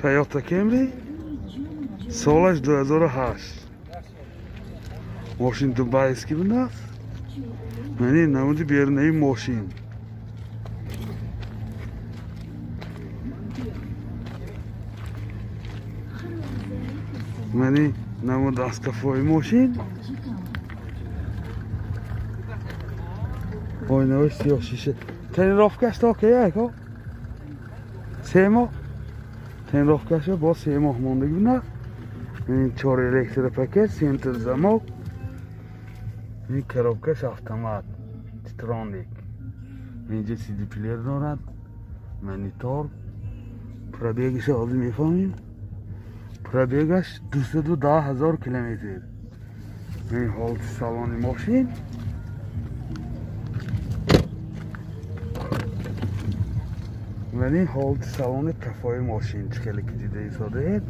Toyota Camry солаш 2008. Мошин дубайский будааст. Мани намуди берунаи мошин. Мани намуд аз кафои мошин. Ойнаҳои сиёҳ шиша. Тренировкаш то ки яко? 3 моҳ. Тренировкаш бо 3 моҳ мондагӣ будааст. Ин 4 электропакет, центр замок. Ин коробкаш автомат, Титроник. Инҷа CD плеер дорад, монитор. Пробегаш ҳозир мефаҳмем. Пробегаш 210 ҳазор километр. Ин ҳолати салони мошин. Ва ин ҳолати салони кафои мошин чӣ хеле ки дида истодаед.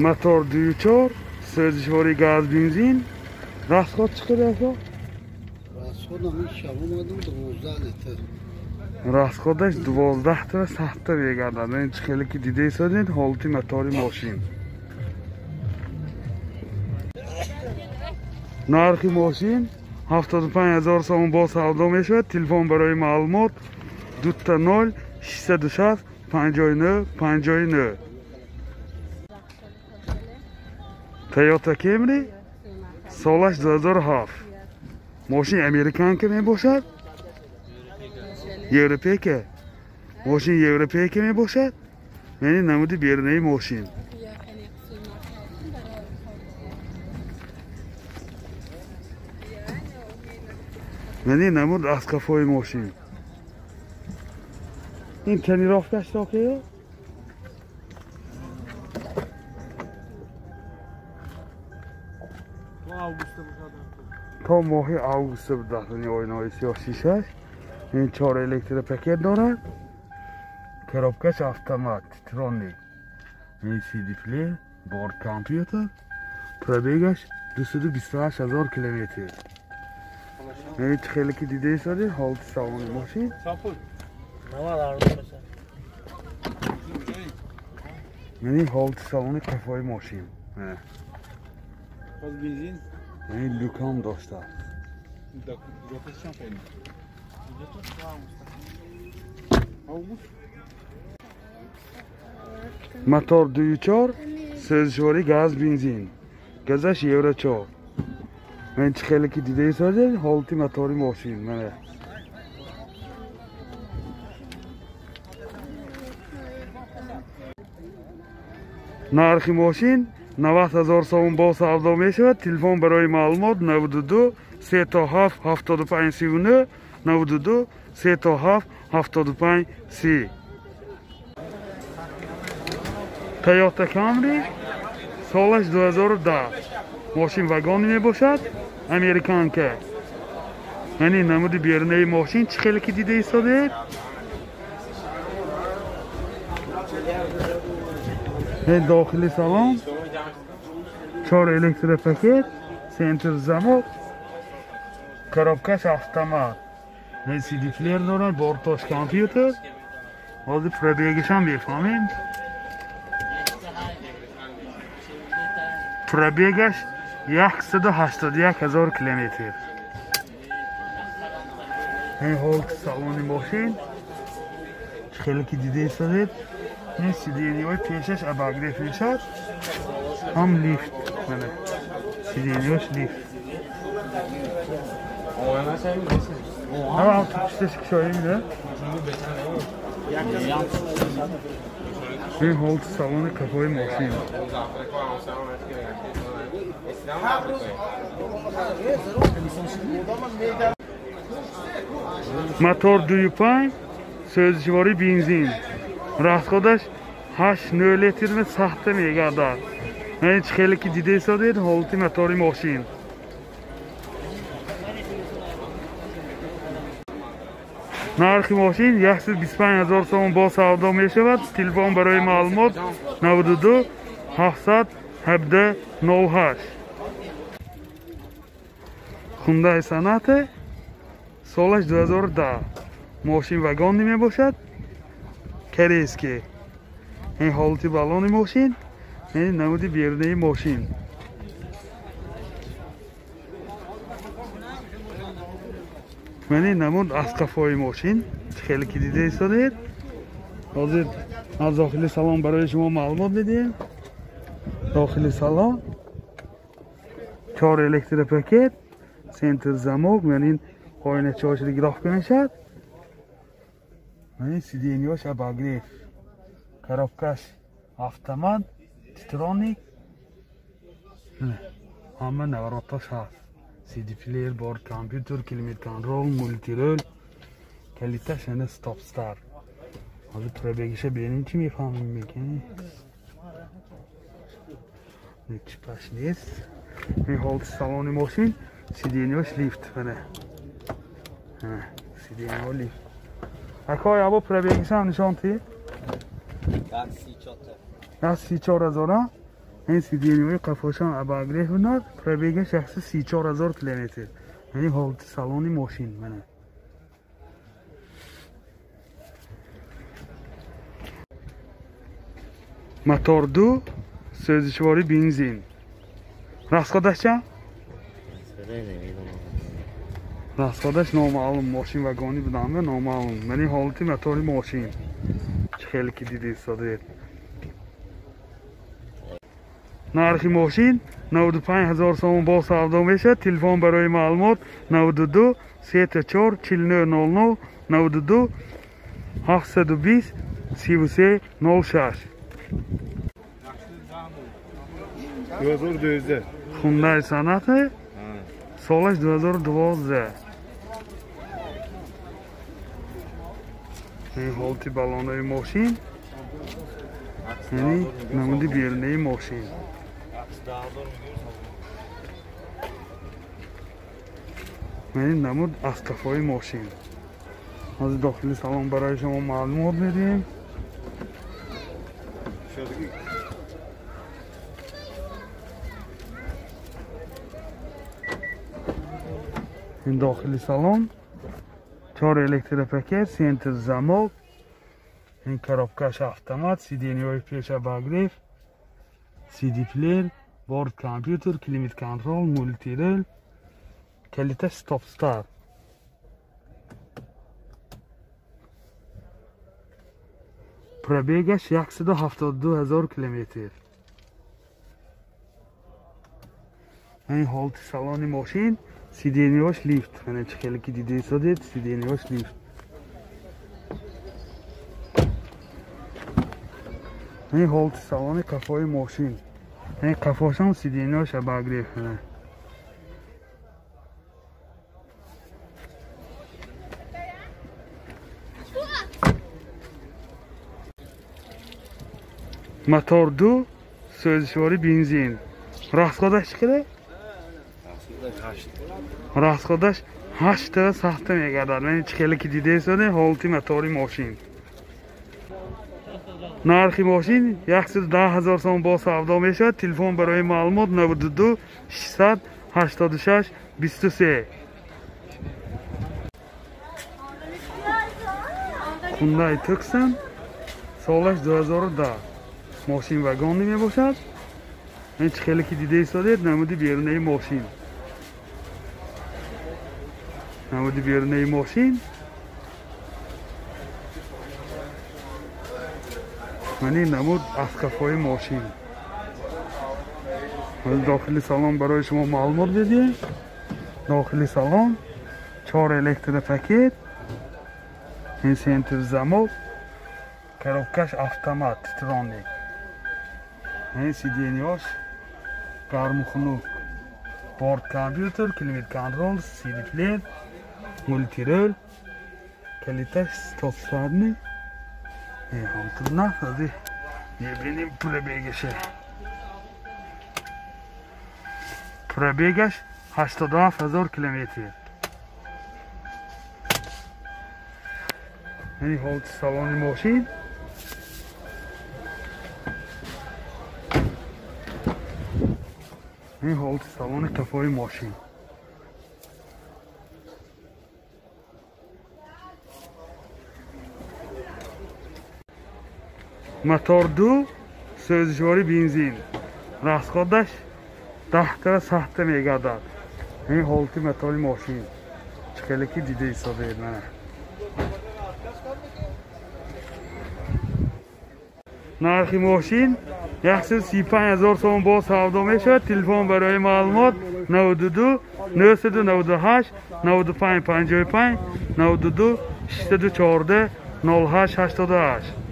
Мотор 2.4, сӯзишвори газ, бензин. Расход чӣ қадар ака? Расход ҳамин шаб омадам 12 литр. Расходаш 12 та сахта мегардад. Ин чӣ хеле ки дида истодед ҳолати мотори мошин. Нархи мошин 75 ҳазор сомон бо савдо мешавад. Телефон барои маълумот 20 660 59 59. Toyota Camry солаш 2007. Мошин американка мебошад. Европейка. Мошин европейка мебошад. Яъне намуди берунаи мошин. Яъне намуд аз кафои мошин. Ин тренировкаш то ки? То моҳи август будааст. Ин ойнаҳои сиёҳ шишаш. Ин 4 электропакет дорад. Коробкаш автомат, Титроник. Ин CD плеер, борт компютер. Пробегаш 228 ҳазор километр. Ин чӣ хеле ки дида истодед ҳолати салони мошин. Ин ҳолати салони кафои мошин. Ин люкам доштааст. Мотор 2.4, сӯзишвори газ, бензин. Газаш Евро 4. Ман чӣ хеле ки дида истодед ҳолати мотори мошин. Мана. Нархи мошин 90 ҳазор сомон бо савдо мешавад. Телефон барои маълумот 92 37 75 39 92 37 75 30. Toyota Camry солаш 2010. Мошин вагони мебошад, американка. Яъне намуди берунаи мошин чӣ хеле ки дида истодед. Дохили салон 4 электропакет, центр замок, коробкаш автомат. CD плеер дорад, бортош компютер. Ҳозир пробегашам мефаҳмем. Пробегаш 181 ҳазор километр. Ин ҳолати салони мошин чӣ хеле ки дида истодед. Ин сиденьяҳои пешаш обогрев мешавад, ҳам лифт. Сиденьяш лифт. Ҳам пушташ кушоем, не? Ин ҳолати салони кафои мошин. Мотор 2.5, сӯзишвори бензин. Расходаш 8-9 литр сахта мегардад. Ин чӣ хеле ки дида истодед ҳолати мотори мошин. Нархи мошин 125 ҳазор сомон бо савдо мешавад. Телефон барои маълумот 92 700 17 08. Хундай Соната солаш 2010. Мошин вагонӣ мебошад. Корейский. Ин ҳолати балони мошин, ин намуди берунаи мошин. Ман ин намуд аз қафои мошин хеле ки дида истодед. Ҳозир аз дохили салон барои шумо маълумот медиҳем. Дохили салон 4 электропакет, центр замок, ман ин оиначаҳош регировка мешавад. Ман ин сиденьяш обогрев, коробкаш автомат, титроник, ҳама навороташ ҳаст. CD плеер, борт компютер, климат контрол, мултирол, калиташ ана стоп старт. Ҳозир пробегиша бинем чӣ мефаҳмем мекунем. Чипаш нест. Ин ҳолати салони мошин, сиденьяш лифт, мана. Сиденьяҳо лифт. Акой або пробегиша ҳам нишон тиҳ. 134 ҳазор. Ин сиденьяҳои қафошон обогрев мекунад. Пробегаш 134 ҳазор километр. Яъне ҳолати салони мошин, мана. Мотор 2, сӯзишворӣ бензин. Расходаш чанд? Расходаш номаълум. Мошин вагонӣ буданда номаълум. Ман ин ҳолати мотори мошин. Чӣ хеле ки дида истодед. Нархи мошин 95 ҳазор сомон бо савдо мешавад. Телефон барои маълумот 92 34 49 00 92 720 33 06. 2012. Хундай Соната солаш 2012. Ин ҳолати балонаи мошин, яъне намуди берунаи мошин. Ман ин намуд аз қафои мошин. Ҳозир дохили салон барои шумо маълумот медиҳем. Ин дохили салон 4 электропакет, центр замок, ин коробкаш автомат, сиденьяҳои пеш обогрев, CD плеер, борт компютер, климат контрол, мултирел, калиташ стоп старт. Пробегаш 172 ҳазор километр. Ин ҳолати салони мошин, сиденьяҳош лифт. Мана чӣ хеле ки дида истодед, сиденьяҳош лифт. Ин ҳолати салони қафои мошин. Ин қафошам сиденьяҳош обогрев. Мотор 2, сӯзишворӣ бензин. Расходаш чӣ қадар? Расходаш 8 сахта мегардад. Ман чӣ хеле ки дида истодем ҳолати мотори мошин. Нархи мошин 110 ҳазор сомон бо савдо мешавад. Телефон барои маълумот 92 686 23. Хундай Туксон солаш 2010. Мошин вагонӣ мебошад. Ин чӣ хеле ки дида истодед намуди берунаи мошин. Намуди берунаи мошин. Ман ин намуд аз қафои мошин. Дохили салон барои шумо маълумот медиҳем. Дохили салон 4 электропакет, ин центр замок, коробкаш автомат, титроник. Ин сиденьяш гарму хунук, борт компютер, климат контрол, CD плеер, мултирол, калиташ стоп старт. Ҳамтур мебинем пробегаше. Пробегаш 87 ҳазор километр. Ин ҳолати салони мошин. Ин ҳолати салони қафои мошин. Мотор 2, сӯзишворӣ бензин. Расходаш 10 та мегардад. Ин ҳолати мотори мошин. Чӣ хеле ки дида истодед мана. Нархи мошин 135 000 сомон боз савдо мешавад. Телефон барои маълумот 92 998 95 55 92 614 08 88.